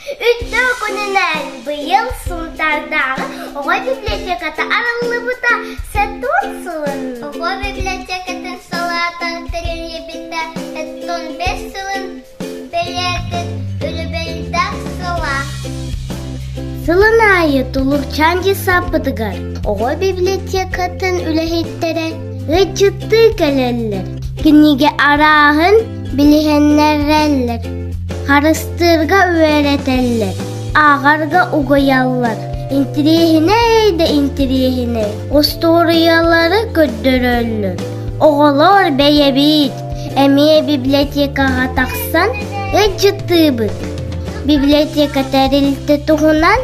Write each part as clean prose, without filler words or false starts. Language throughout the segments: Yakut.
Үтүө күнүнэн быйыл Сунтаардааҕы оҕо библиотеката арыллыбыта 70 сылын. Оҕо библиотекатын салаата тэриллибитэ 75 сылын бэлиэтин үлүбэлдээх сыла. Сылын аайы Тулукчаан десаппытыгар оҕо библиотекатын үлэһиттэрэ ыалдьыттыы кэлэллэр. Кинигэ арааһын билиһиннэрэллэр, харыстыырга үөрэтэллэр, ааҕарга угуйаллар. Интириэһинэй да интириэһинэй остуоруйалары көрдөрөллөр. Оҕолор бэйэбит эмиэ библиотекаҕа тахсан ыалдьыттыыбыт. Библиотека тэрилтэ туһунан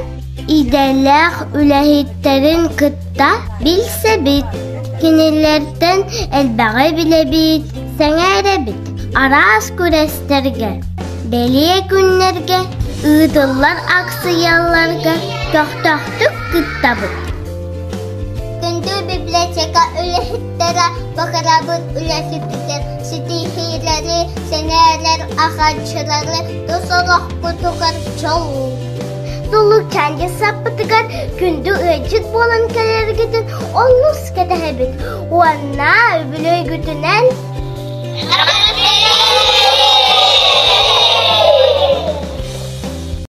идэлээх үлэһиттэрин кытта билсэбит. Кинилэртэн элбэҕи билэбит, сэҥээрэбит. Араас күрэстэргэ, бэлиэ күннэргэ ыытыллар аксыйаларга көхтөөхтүк кыттабыт. Күндү библиотека үлэһиттэрэ баҕарабыт үлэһиттэр ситиһиилэри, сэнээрэр аҕааччылары тус олохпутугар дьолу. Туллукчаан саппытыгар күндү ыалдьыт буолан кэлэргитин олус кэтэһэбит уонна үбүлүөйгүтүнэн.